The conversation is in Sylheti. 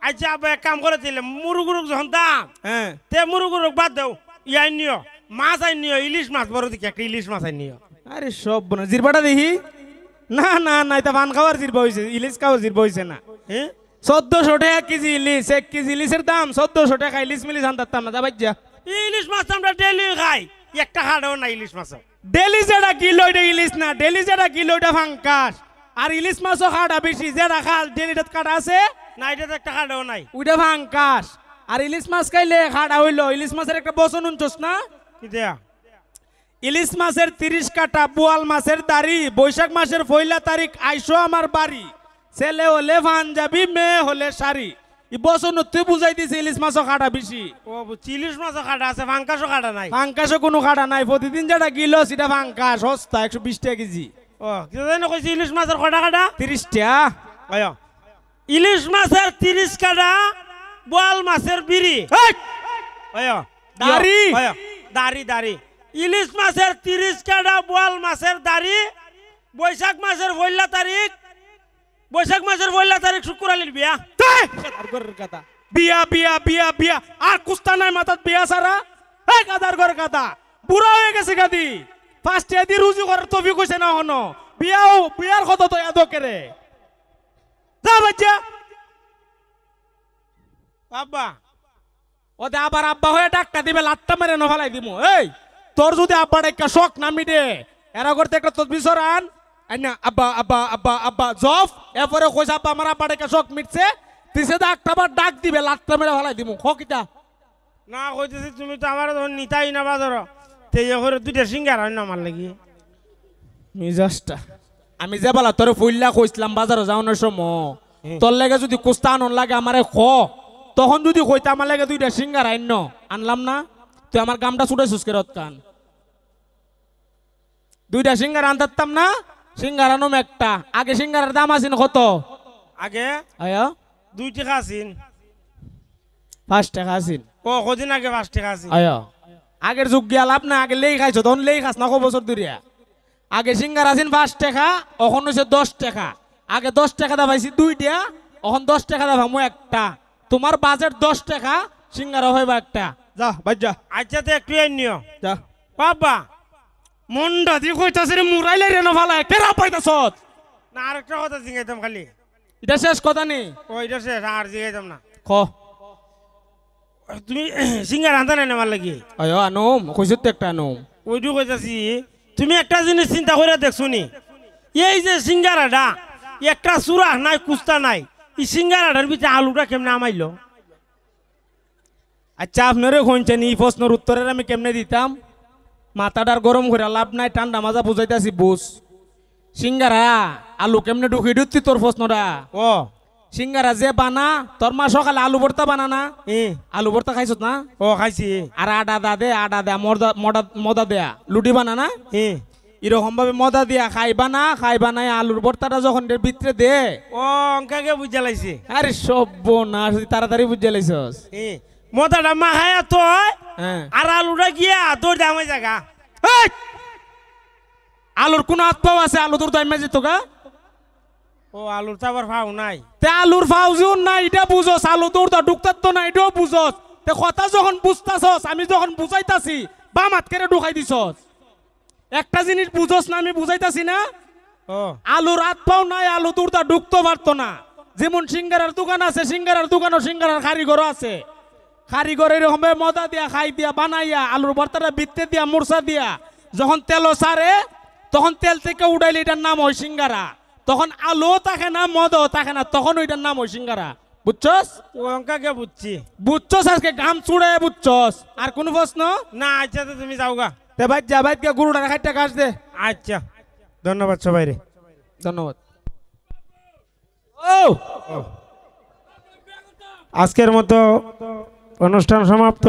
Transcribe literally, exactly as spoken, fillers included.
আচ্ছা, আব্বা, এক কাম করো তাইলে, মুরুগ উরুগ যখন দাম, হ্যাঁ। তে মুরুগ উরুগ বাদ দেও, ইয়া আইন নিও, মাছ আইন নিও, ইলিশ মাছ বড় দেখি একটা ইলিশ মাছ আইন নিও। আরে সব বোনা, জিরবাটা দেখি। না, না, না, ইটা পান খাওয়ার জিরবা অইছে, ইলিশ খাওয়ার জিরবা অইছে না। হ্যাঁ? চোদ্দশো টেকা এক কেজি ইলিশ, এক কেজি ইলিশের দাম চোদ্দশো টেকা, ইলিশ মিলিশ আনতাম না, যা বাইর যা। ইলিশ মাছ তো আমরা ডেইলি খাই, একটা কাটাও নাই ইলিশ মাছ। ডেইলি যেটা কিলো, ওইটা ইলিশ না, ডেইলি যেটা কিলো, ওইটা ফাঙ্কাস। আর ইলিশ মাছও কাটা বেশি, যেটা খাস ডেইলি, এটা কাটা আছে? না, এটা তো একটা কাটাও নাই। ওইটা ফাঙ্কাস। আর ইলিশ মাছ খাইলে কাটা অইলো। ইলিশ মাছের একটা বচন হুনছস না? কি দেয়া? ইলিশ মাছের তিরিশ কাটা, বোয়াল মাছের দাড়ি, বৈশাখ মাসের পয়লা তারিখ আইসো আমার বাড়ি, ছেলে হলে পাঞ্জাবি, মেয়ে হলে শাড়ি। ই বচনর তুই বুঝাই দিছে ইলিশ মাছও কাটা বেশি। ও বুঝছি, ইলিশ মাছও কাটা আছে, ফাঙ্কাসও কাটা নাই। ফাঙ্কাসও কোনো কাটা নাই, প্রতিদিন যেটা কিলো সেটা ফাঙ্কাস, সস্তা, একশো বিশ টেকা কেজি। ও, কিতা জানি কইছি, ইলিশ মাছের কটা কাটা? তিরিশটা। অয়। ইলিশ মাছের তিরিশ কাটা, বোয়াল মাছের বিড়ি। এই! অয়। দাড়ি। অয়। দাড়ি, দাড়ি। ইলিশ মাছের তিরিশ কাটা, বোয়াল মাছের দাড়ি। বৈশাখ মাসের পয়লা তারিখ, বৈশাখ মাসের পয়লা তারিখ শুক্কুর আলীর বিয়া। তে! গাধার ঘরের গাধা। বিয়া, বিয়া, বিয়া, বিয়া। আর কুস্তা নাই মাথাত বিয়া ছাড়া? এই গাধার ঘরের গাধা। বুড়া অইয়া গেছে গাধি। ফার্স্ট এদি রুজি করার তৌফিক অইছে না হনো। বিয়াও, বিয়ার কথা তো এত কেরে। যা বাচ্চা। আব্বা। ও দে আবার আব্বা হয়ে ডাকটা দিবে, লাত্তা মেরে ন ফালাই দিমু। এই, তোর যদি আব্বা ডাইক্কা শখ না মিটে, এরা করতে একটা তসবি সরান, আই না, আব্বা, আব্বা, আব্বা, আব্বা, জফ, এরপরে কইস, "আব্বা, আমার আব্বা ডাইক্কা শখ মিটছে", তিসে দা একটা বার ডাক দিবে, লাত্তা মেরে ফালাই দিমু। খ কিতা? না, কইতেছি, তুমি তো আমার যখন নিতাই না বাজারো, তে ইয়ে করে দুইটা সিঙ্গারা আইন না আমার লাগি। মিজাজটা। আমি যে বালা তোরে ফুইল্লা কইছিলাম বাজারো যাওয়ানোর সময়, হুম। তোর লেগে যদি কুস্তা আনন লাগে আমারে ক, তখন যদি কইতে আমার লাগে দুইটা সিঙ্গারা আইন, আনলাম না, তুই আমার গামটা ছুটাইছস কেরত কান। দুইটা সিঙ্গারা আনতাম না, সিঙ্গারা আনম একটা। আগে সিঙ্গারার দাম আছিল কত? আগে আয়া? দুই টেকা আছিল। পাঁচ টেকা আছিল। ও, কদিন আগে পাঁচ টেকা আছিল। আয়া। আগের যুগ গিয়া লাভ না, আগে লেই খাইছো, তখন লেই খাস না, কত বছর ধরিয়া। আগে সিঙ্গারা আছিল পাঁচ টেকা, অখন অইছে দশ টেকা। আগে দশ টেকা দা পাইছি দুইটা, অখন দশ টেকা দা পামু একটা। তোমার বাজেট দশ টেকা, সিঙ্গারা হইবা একটা। যা, বাইর যা। আচ্ছা, তো একটু আইন নিও। যা। বাবা, মন্ডা দি কইতাছে রে, মুরাইলে রে না ফালায়, কেরা পাইতাছত? না, আরেকটা কথা জিগাইতাম খালি। ইটা শেষ কথা নি? ও, ইটা শেষ, আর জিগাইতাম না। ক। তুমি সিঙ্গারা আনতা নাই না আমার লাগি? অয়, আনুম, কইছত তো একটা আনুম। ওইটু কইতাছি, তুমি একটা জিনিস চিন্তা কইরা দেখছো নি? এই যে সিঙ্গারাটা, একটা সুরাখ নাই, কুস্তা নাই, ই সিঙ্গারাটার ভিতরে আলুটা কেমনে হামাইলো? আচ্ছা, আপনারে কইনছেন, ই প্রশ্নর উত্তরের আমি কেমনে দিতাম? মাথাটার গরম কইরা লাভ নাই, ঠান্ডা মাজা বুঝাইতাছি, বুঝ। সিঙ্গারা, আলু কেমনে ঢুকি ঢুকতি তোর প্রশ্নটা? ও। সিঙ্গারা যে বানা, তোর মা সকালে আলু ভর্তা বানা না? ই। আলু ভর্তা খাইছত না? ও, খাইছি। আর আডা দা দে, আডা দে, মর্দা-, মডা-, মদা দেয়া, লুডি বানা না? ই। এরকম ভাবে মদা দিয়া খাইবা না, খাইবা না, আলুর ভর্তাটা যখন এর ভিতরে দে। ও, অঙ্কাকে বুঝা লাইছে। আরে সর্বনাশ, তুই তাড়াতাড়ি বুঝা লাইছস। ই। মদাটা মাখায়া তো, হ্যাঁ। আর আলুটা গিয়া দৌড় দামাই জাগা। এই! আলুর কোন হাত পাও আছে? আলু তোর দাইমা যেত গা? ও, আলুর তো আবার ফাও নাই। তে আলুর ফাও যেও নাই, ইটা বুঝস, আলু তোর দা ঢুকতার তো না, ইটাও বুঝস। তে কথা যখন বুঝতাছস, আমি যখন বুঝাইতাছি, বাম হাত কেরে ঢুকাই দিছস। একটা জিনিস বুঝস না, আমি বুঝাইতাছি না? ও। আলুর হাত পাও নাই, আলু তোর দা ঢুকতো পারতো না। যেমন সিঙ্গারার দোকান আছে, সিঙ্গারার দোকানও সিঙ্গারার কারিগরও আছে। কারিগর এরকম ভাবে মদা দিয়া, খাই দিয়া, বানাইয়া, আলুর ভর্তাটা ভিতরে দিয়া, মুরসা দিয়া, যখন তেলও ছাড়ে, তখন তেল থেকে উঠাইলে এটার নাম হয় সিঙ্গারা। তখন আলুও থাকে না, মদাও থাকে না, তখন ওইটার নাম হয় সিঙ্গারা। বুঝছস? ও অঙ্কাকে বুঝছি। বুঝছস, আজকে গাম চুড়ে বুঝছস। আর কোনো প্রশ্ন? না, আচ্ছা, তো তুমি যাও গা। তে ভাই, যা ভাই, গিয়া গরুটার খাইটটা ঘাস দে। আচ্ছা, ধন্যবাদ সবাইরে। ধন্যবাদ। ও! আজকের মতো অনুষ্ঠান সমাপ্ত।